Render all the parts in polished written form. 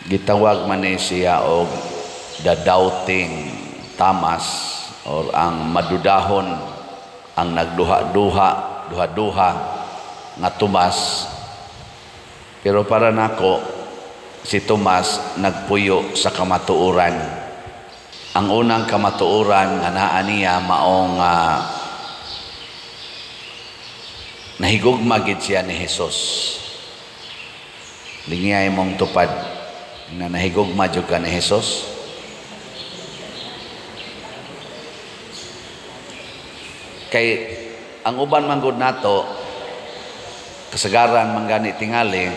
Gitawag man ni siya og the doubting Thomas or ang madudahon, ang nagduha-duha, duha-duha nga Tomas. Pero para nako, si Tomas nagpuyo sa kamatuoran. Ang unang kamatuoran nga naa niya maong nahigugma gid siya ni Jesus. Lingiyay mong tupad na nahigugma jud ka ni Jesus. Kay ang uban man gud nato, kasagaran man gani tingali,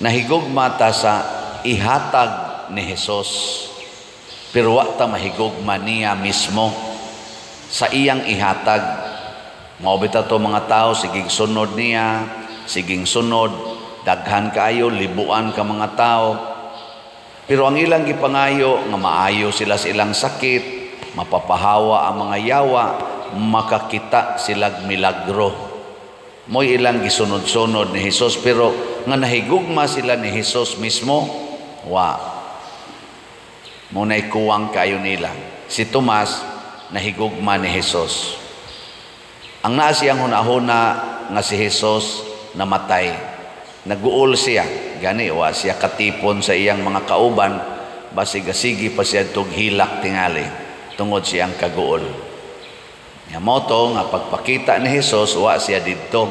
nahigugma ta sa ihatag ni Jesus, pero wa ta mahigugma niya mismo sa iyang ihatag. Mao bitaw to mga tao, siging sunod niya, siging sunod, daghan kaayo, libuan ka mga tao. Pero ang ilang gipangayo nga maayo sila sa ilang sakit, mapapahawa ang mga yawa, makakita silag milagro. Mo'y ilang gisunod-sunod ni Jesus, pero nga nahigugma sila ni Jesus mismo, wa. Muna'y kuwang kayo nila. Si Tomas, nahigugma ni Jesus. Ang naa siyang hunahuna nga si Jesus namatay. Naguol siya. Gani, wa siya katipon sa iyang mga kauban, basig-asigi pa siya tug hilak tingali, tungod siyang kaguol. Nya mo to nga pagpakita ni Jesus, wa siya didto.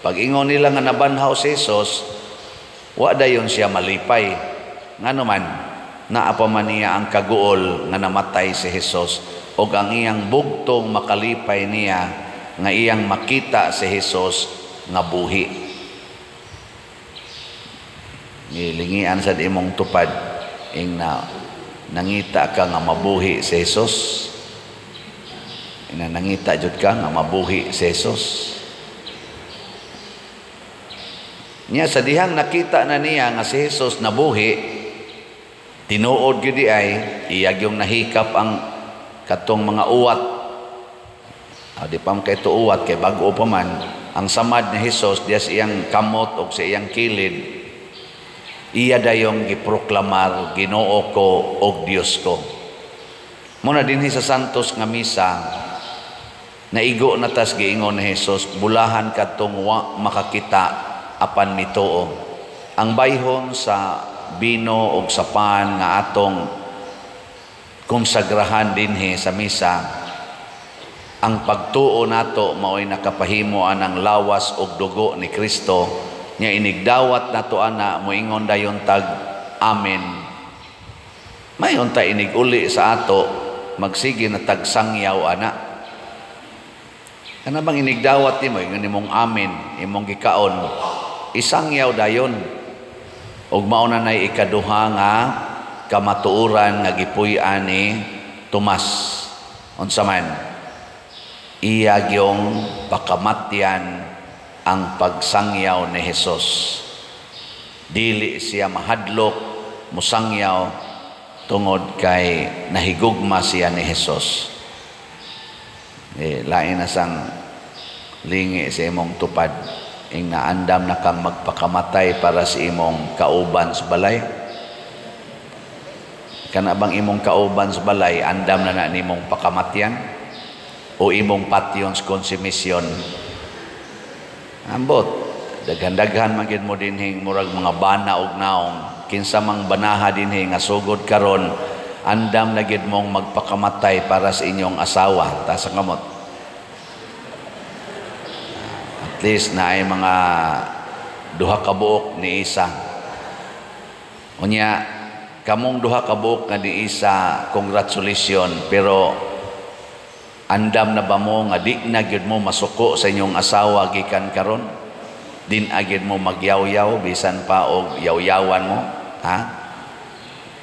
Pag ingon nila nga nabanhaw si Jesus, wa dayon siya malipay. Ngano man, naa pa man niya ang kaguol nga namatay si Jesus, og ang iyang bugtong makalipay niya nga iyang makita si Jesus nga buhi. Ngilingian sa imong tupad ing na nangita ka nga mabuhi si Jesus. Ina nangita jud ka nga mabuhi si Jesus. Nya sa dihang nakita na niya nga si Jesus nabuhi, tinuod gyud di ay iyag yung nahikap ang katong mga uwat. Di pa man kay uwat kay bag-o pa man ang samad ni Jesus diya sa iyang kamot og sa iyang kilid. Iya dayong giproklamar, Ginoo ko og Dios ko. Muna dinhi sa Santos nga misa, naigo na tas giingon ni Jesus, bulahan kadtong wa makakita apan mituo. Ang bayhon sa bino og sa pan nga atong konsagrahan dinhi sa misa, ang pagtuo nato mao'y nakapahimo anang lawas og dugo ni Kristo. Nya inigdawat nato ana, moingon dayon tag amen. Mayon ta iniguli sa ato, magsige na tag sangyaw ana. Kana bang inigdawat nimo ingon nimong amen, imong gikaon, isangyaw dayon. Ug mao na nay ikaduha nga kamatuoran nga gipuy-an ni Tomas. Unsa man? Iya gyong pakamatyan ang pagsangyaw ni Jesus. Dili siya mahadlok musangyaw tungod kay nahigugma siya ni Jesus. Lain na sang lingi sa imong tupad ing naandam na kang magpakamatay para sa imong kauban sa balay. Kana bang imong kauban sa balay andam na na nimong pakamatyan o imong patyon sa konsumisyon? Ambot, daghan-daghan man gid mo dinhing murag mga bana og naong. Kinsa mang banaha dinhi nga sugod karon, andam na gid mong magpakamatay para sa inyong asawa. Taas ang kamot. At least naay mga duha ka buok ni isa. Unya, kamong duha ka buok nga ni isa, congratulations, pero andam na ba mo nga di na gyud mo masuko sa inyong asawa gikan karon? Din agid mo magyawyaw bisan pa og yawyawan mo, ha?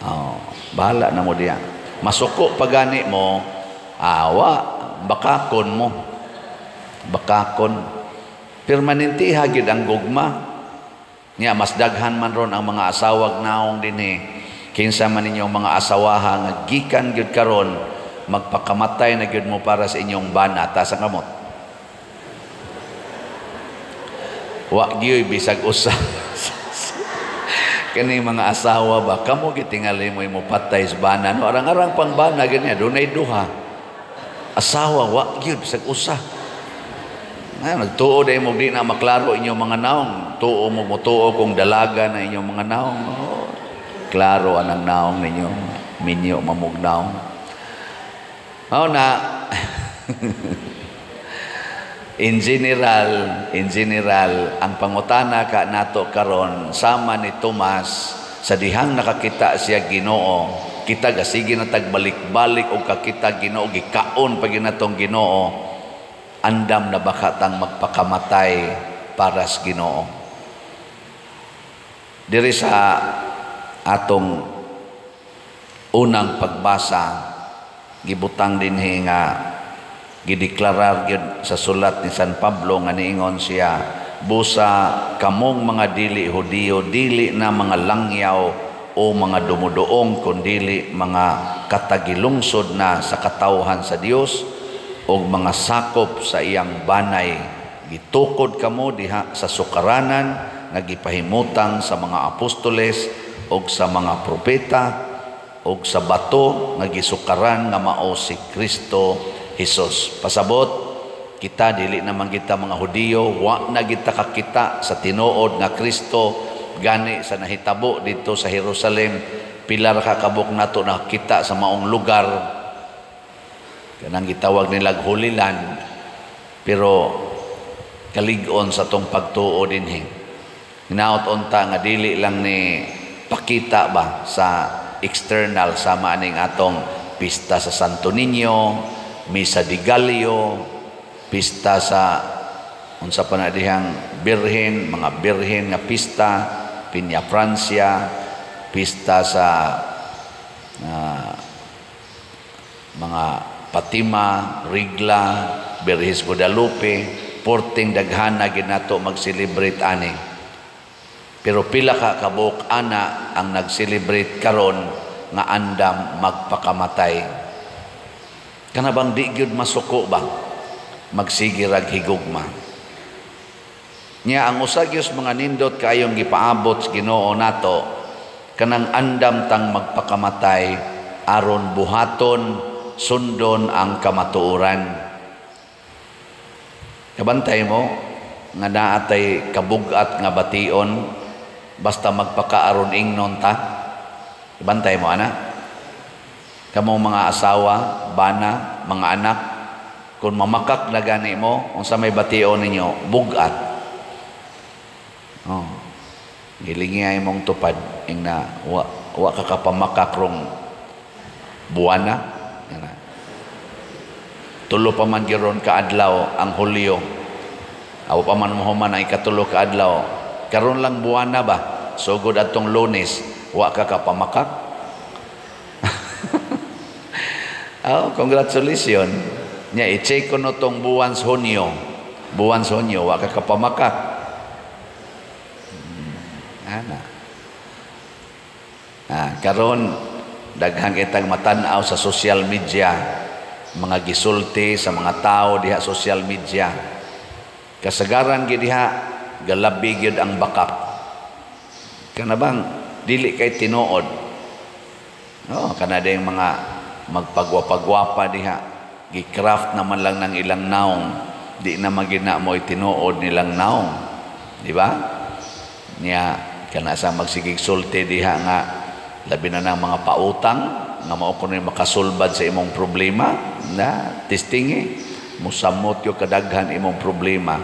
Oh, bahala na mo diya. Masuko pa gani mo, awa, bakakon mo. Bakakon. Permanente ha gyud ang gugma. Nya mas daghan man ron ang mga asawag naong dinhi. Kinsa man ninyong mga asawaha nga gikan gyud karon, magpakamatay na gyud mo para sa inyong bana. Taas ang kamot. Wa gyud bisag usa. Kani mga asawa ba, kamo gitingali mo imo patay sa bana. No, arang-arang pang bana ganyan, dunay duha. Asawa, wa gyud bisag usa. Ay, nagtuo dahil mo di na maklaro inyong mga naong. Tuo mo motuo kung dalaga na inyong mga naong. Oh, klaro anang naong ninyo. Minyo mamog naong. Mao na, in general, ang pangutana ka nato karon sama ni Tomas sa dihang nakakita siya Ginoo, kita gasige na tagbalik-balik og kakita Ginoo, gikaon pa ginatong Ginoo, andam na baka tang magpakamatay para sa Ginoo? Diri sa atong unang pagbasa, gibutang dinhi nga gideklarar gyud sa sulat ni San Pablo nga niingon siya, "Busa kamong mga dili Hudiyo, dili na mga langyaw o mga dumuduong, kundili mga katagilungsod na sa katawhan sa Dios og mga sakop sa iyang banay. Gitukod kamo diha sa sukaranan nga gipahimutang sa mga apostoles og sa mga propeta og sa bato nga gisukaran nga mao si Kristo Jesus." Pasabot, kita dili naman kita mga Hudiyo, wa na kita kakita sa tinuod nga Kristo. Gani sa nahitabo dito sa Jerusalem, pila ra ka kabuk nato nakita sa maong lugar kanang gitawag nilag Holy Land, pero kalig-on sa tong pagtuo dinhi. Hinaot unta nga dili lang ni pakita ba sa external, sama aning atong pista sa Santo Niño, Misa de Gallo, pista sa unsa pa na dihang birhen, mga birhen nga pista, Piña Francia, pista sa mga Fatima, Rigla, Birhis Guadalupe, porting daghana ginato mag-celebrate ani. Pero pila ka kabuok ana ang nag-celebrate karon nga andam magpakamatay? Kana bang di gyud masuko ba? Magsige rag higugma. Nya ang usa gyud mga nindot kayong gipaabot sa Ginoo nato, kanang andam tang magpakamatay aron buhaton, sundon ang kamatuoran. Kabantay mo nga naatay kabugat nga bation basta magpakaaron ingnon ta. Kabantay mo ana. Kamong mga asawa, bana, mga anak, kung mamakak na gani mo, unsa may bation ninyo, bugat. Oh. Gilingi ay mong tupad ing na wa ka kapamakak rong buwana. Ana. 3 pa man giron kaadlaw ang Hulyo. Aw pa man mohuman ang ikatulo kaadlaw. Karon lang buwana ba? Sugod atong Lunes, wa ka kapamakak. Oh, congratulations. Nya i-check ko no tong buwan sa Hunyo. Buwan sa Hunyo, wa ka kapamakak. Ana. Karon daghan kitang matan-aw sa social media, mga gisulti sa mga tao diha social media. Kasagaran gid diha galabi gyud ang bakak. Kana bang dili kay tinuod? No, kana ding mga magpagwapa-gwapa diha, gi-craft naman lang ng ilang naong, di na magina mo tinuod nilang naong, di ba? Niya kana sa magsigig sulti diha nga labi na ng mga pautang nga mao kuno makasulbad sa imong problema, na testingi musamot yo kadaghan imong problema.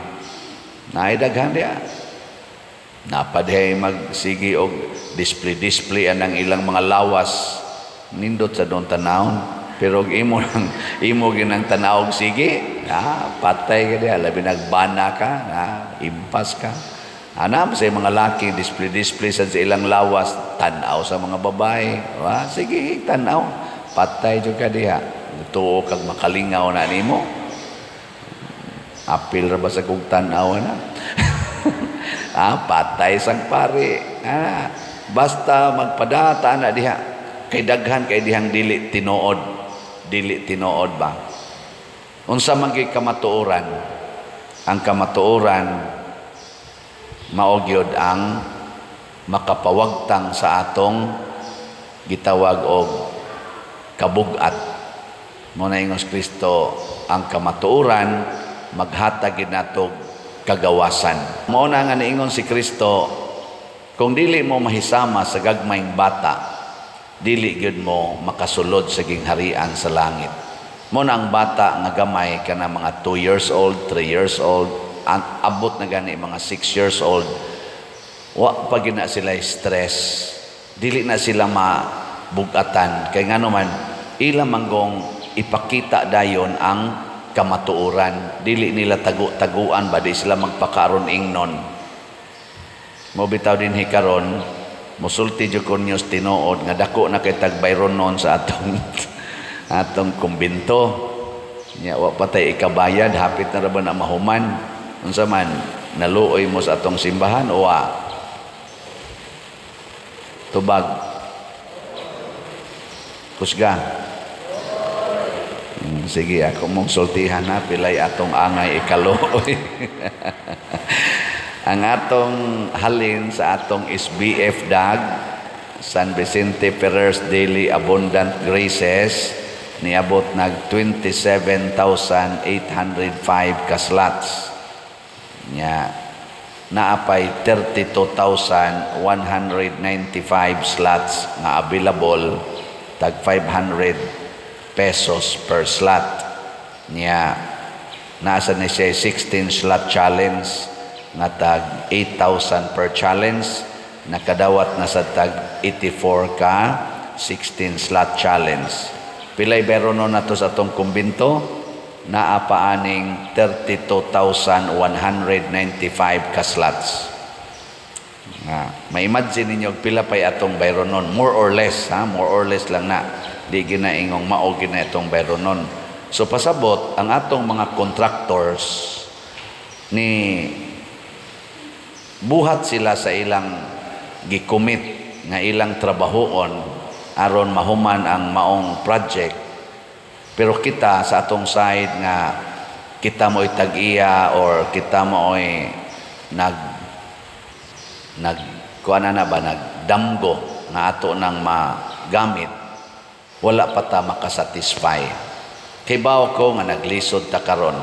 Naay daghan diha. Napadhay magsigi og display-display anang ilang mga lawas, nindot sa doon tanawon, pero og imo nang imo ginang tanawog sige, patay ka diha, labi nagbana ka, impas ka. Ana sa mga laki display-display sa ilang lawas, tan-aw sa mga babae. Wa sige tan-aw, patay jud ka diha. Tuo kag makalingaw na nimo. Apil ra ba sa kog tan-aw na? Patay sang pare. Basta magpadata na diha. Kay daghan kay dihang dili tinuod. Dili tinuod ba? Unsa man gyud kamatuoran? Ang kamatuoran mao gyud ang Makapawagtang sa atong gitawag og kabugat. Mo na ingos Kristo, ang kamatuoran maghatag gid nato kagawasan. Mao na nga niingon si Kristo, kung dili mo mahisama sa gagmayng bata, dili gyud mo makasulod sa gingharian sa langit. Mo na ang bata nga gamay, kana mga 2 years old, 3 years old, abot na gani mga 6 years old, wa pa gyud na sila stress, dili na sila mabugatan. Kay ngano man, ila manggong ipakita dayon ang kamatuoran, dili nila tagu-taguan ba, di sila magpakaron ingnon. Mo bitaw dinhi karon, musulti jud ko ninyo tinuod nga dako na kay tagbayron noon sa atong atong kumbinto. Nya wa pa tay ikabayad, hapit na ra ba na mahuman? Unsa man, naluoy mo sa atong simbahan o wa? Tubag. Kusga. Sige, ako mong sultihan na pilay atong angay ikaluoy. Ang atong halin sa atong SBF DAG, San Vicente Ferrer's Daily Abundant Graces, niabot nag 27,805 ka slots. Nya naapay 32,195 slots nga available, tag 500 pesos per slot. Nya nasa ni siya 16 slot challenge nga tag 8,000 per challenge, nakadawat na sa tag 84 ka 16 slot challenge. Pilay bero no nato sa atong kumbinto? Naa pa aning 32,195 ka slots. Nga, ma-imagine ninyo pila pay atong bayronon, more or less ha, more or less lang na. Di ginaingong mao gina itong bayronon. So pasabot ang atong mga contractors ni buhat sila sa ilang gikomit nga ilang trabahoon aron mahuman ang maong project. Pero kita sa atong side nga kita mo'y tag-iya or kita mo'y nag nag kuan na ba, nagdamgo nga ato nang magamit, wala pa ta makasatisfy. Kibaw ko nga naglisod ta karon,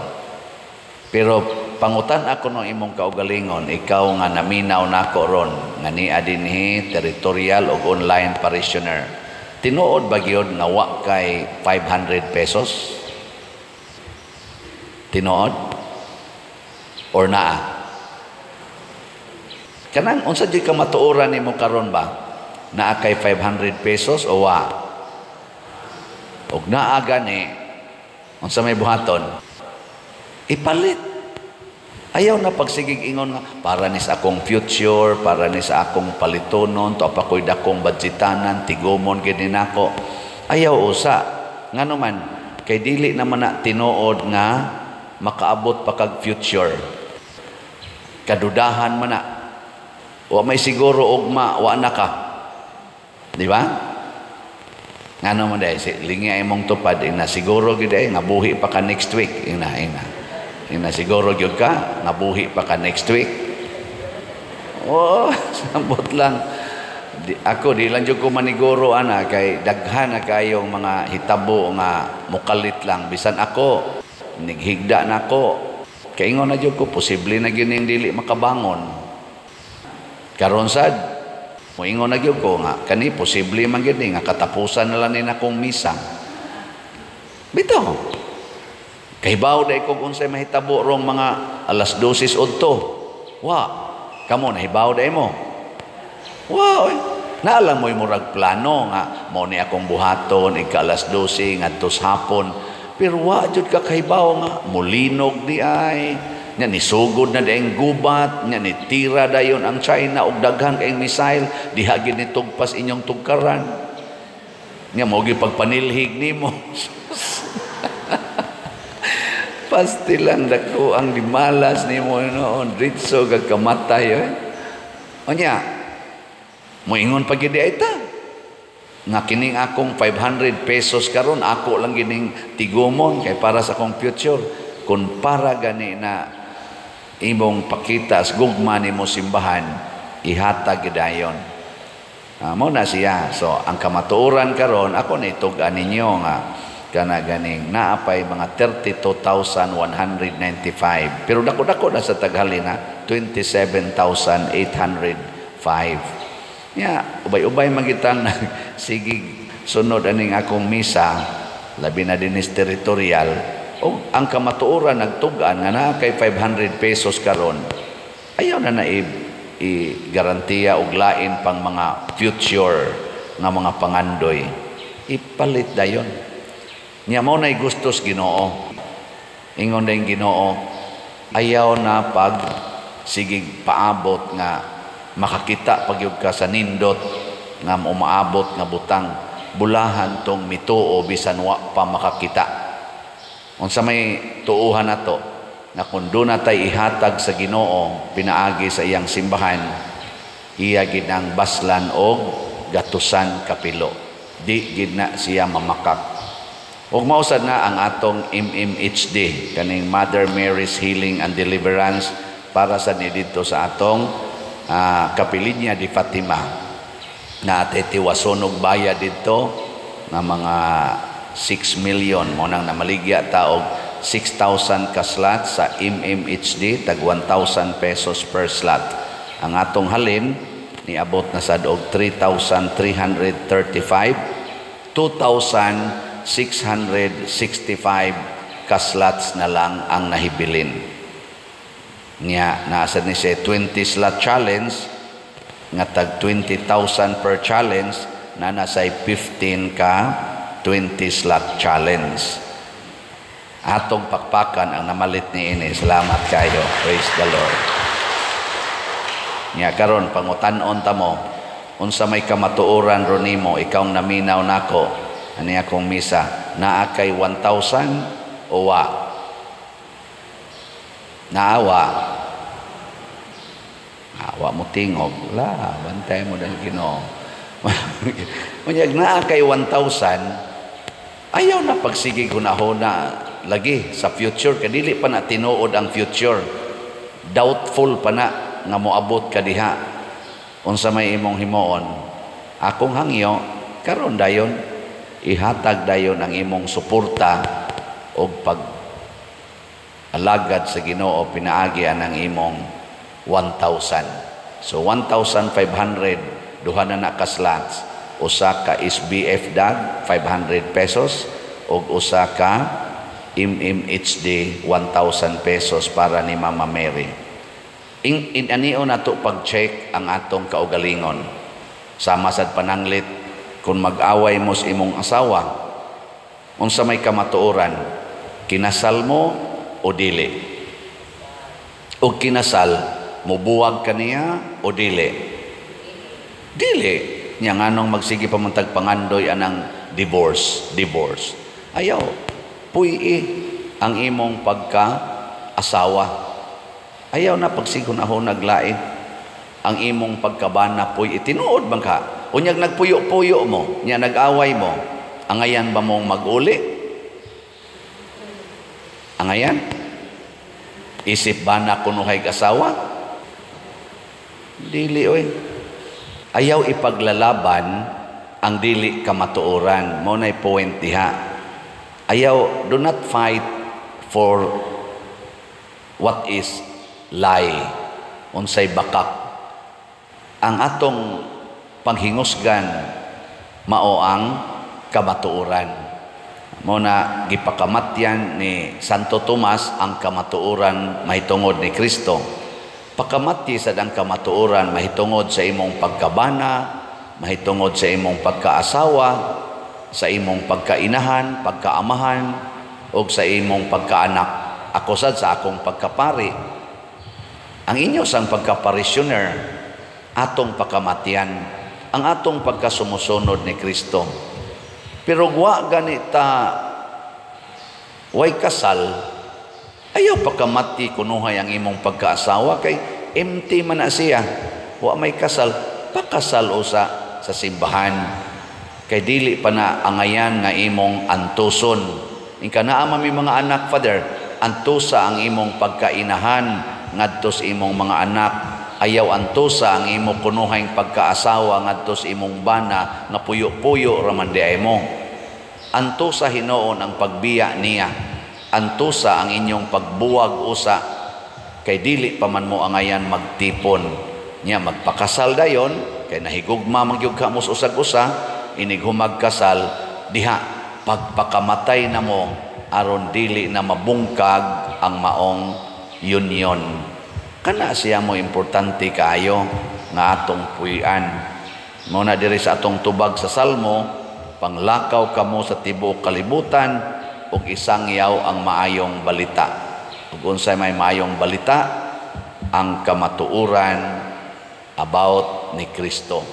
pero pangutan ako ng imong kaugalingon, ikaw nga naminaw nako ron nga nia dinhi territorial og online parishioner, tinuod ba gyud nga wa kay 500 pesos? Tinuod or naa? Kanang unsa jud ka matuoran nimo karon ba? Naa kay 500 pesos o wa? Og naa gani, unsa may buhaton? Ipalit. Ayaw na pagsigig ingon nga para ni sa akong future, para ni sa akong palitonon, to pa ko'y dakong budgetanan, tigumon gid ni nako. Ayaw usa. Ngano man, kay dili naman na tinuod nga makaabot pa kag future. Kadudahan man na. Wa may siguro ugma, wa na ka. Di ba? Ngano man dahil, si lingi ay mong tupad, ina siguro gid ay nga buhi pa ka next week. Ina, ina. Ina siguro gyud ka, nga buhi pa ka next week. Oh, sambot lang. Di, ako di lang jud ko maniguro ana kay daghan na kayong mga hitabo nga mukalit lang bisan ako nighigda nako. Kay ingon na jud ko, posible na gyud ning dili makabangon. Karon sad, moingon na gyud ko nga kani posible man gyud ni nga katapusan na lang ni nakong misa. Bitaw. Kahibaw dai kog unsay mahitabo rong mga alas 12 udto. Wa, kamo nahibaw dai mo. Wa, oy. Naalang mo'y murag plano nga mao ni akong buhaton ika alas 12 ngadto sa hapon. Pero wa jud ka kahibaw nga mulinog di ay. Nya nisugod na daing gubat, nya nitira dayon ang China og daghan kayong missile, diha gid ni tugpas inyong tugkaran. Nya mao gyud pagpanilhig nimo. Pasti lang dako ang dimalas nimo noon, dritso kag kamatay oy. Unya, moingon pa gid ay ta nga kining akong 500 pesos karon ako lang gining tigumon kay para sa akong future. Kun para gani na imong pakita sa gugma nimo simbahan, Ihatag gidayon. Mao na siya. So ang kamatuoran karon, ako na itug-an ninyo nga kana ganing naa pay mga 32,195, pero dako-dako na sa taghalin na 27,805 nya. Ubay-ubay magitang sige sunod aning akong misa, labi na dinis territorial. O ang kamatuoran, nagtug-an nga naa kay 500 pesos karon, ayaw na na i-garantiya og lain pang mga future nga mga pangandoy. Ipalit dayon niya. Mao nay gustos Ginoo. Ingon din Ginoo, ayaw na pag sigig paabot nga makakita pagyud ka sa nindot nga umaabot nga butang. Bulahan tong mituo bisan wa pa makakita. Unsa may tuuhan nato nga kung doon natay ihatag sa Ginoo pinaagi sa iyang simbahan, iya gid ang baslan og gatusan kapilo. Di gid na siya mamakak. Ug mausad na ang atong MMHD, kaning Mother Mary's Healing and Deliverance, para sa ni didto sa atong Kapilinya di Fatima na ate tiwasonog bayad didto nga mga 6 million. Mo nang namaligya ta og 6,000 ka slot sa MMHD, tag 1,000 pesos per slot. Ang atong halin niabot na sad og 3,335. 2,665 ka slots na lang ang nahibilin niya. Nasa ni siya 20 slot challenge nga tag 20,000 per challenge na nasay 15 ka 20 slot challenge. Atong pakpakan ang namalit ni ini. Salamat kayo. Praise the Lord. Nya karon pangutan-on ta mo, unsa may kamatuoran ron nimo, ikaw naminaw nako ani akong misa, naa kay 1,000 o wa? Naawa awa mo tingog la, bantay mo dahil Ginoo. Unyag naa kay 1,000, ayaw na pagsigig hunahuna lagi sa future kay dili pa na tinuod ang future. Doubtful pa na nga moabot ka diha. Unsa may imong himuon? Akong hangyo karon, dayon ihatag dayon ang imong suporta og pag alagad sa Ginoo pinaagi ang imong 1,000. So 1,500, duha na na ka slots. Usa ka SBF dag 500 pesos ug usa ka MMHD 1,000 pesos para ni Mama Mary. In anio nato pag-check ang atong kaugalingon. Sama sad pananglit kung mag-away mo sa imong asawa, unsa may kamatuoran, kinasal mo o dili? O kinasal, mubuwag ka niya o dili? Dili. Nya nganong magsige pa man tag pangandoy anang divorce, divorce? Ayaw. Puy ang imong pagka asawa. Ayaw na pagsigon ako naglain. Ang imong pagkabana puy tinuod bang ka? Unyag nagpuyo-puyo mo, nya nag-away mo, angayan ba mong mag-uli? Angayan? Isip ba na kunuhay asawa? Dili oy. Ayaw ipaglalaban ang dili kamatuoran. Mao nay point diha. Ayaw, do not fight for what is lie. Unsay bakak. Ang atong panghingusgan mao ang kamatuoran. Mao na gipakamatyan ni Santo Tomas ang kamatuoran mahitungod ni Kristo. Pakamatyi sad ang kamatuoran mahitungod sa imong pagkabana, mahitungod sa imong pagkaasawa, sa imong pagkainahan, pagkaamahan, ug sa imong pagkaanak. Ako sad sa akong pagkapari. Ang inyo sang pagkaparishioner, atong pakamatyan ang atong pagkasumusunod ni Kristo. Pero wa ganita way kasal, ayaw pakamati kunuhay ang imong pagkaasawa kay empty man na siya. Wa may kasal, pakasal usa sa simbahan. Kay dili pa na angayan nga imong antuson. Inka naa man mi mga anak, Father, antusa ang imong pagkainahan ngadto sa imong mga anak. Ayaw antusa ang imo kunuhang pagkaasawa ngadto sa imong bana nga puyo-puyo raman di ay mo. Antusa hinuon ang pagbiya niya. Antusa ang inyong pagbuwag usa kay dili pa man mo angayan magtipon. Nya magpakasal dayon kay nahigugma man gyud ka mo sa usag-usa, inig humagkasal diha pagpakamatay na mo aron dili na mabungkag ang maong union. Kana siya mo importante kaayo nga atong puy-an. Mao na diri sa atong tubag sa Salmo, panglakaw kamo sa tibuok kalibutan ug isangyaw ang maayong balita. Ug unsay may maayong balita? Ang kamatuoran about ni Kristo.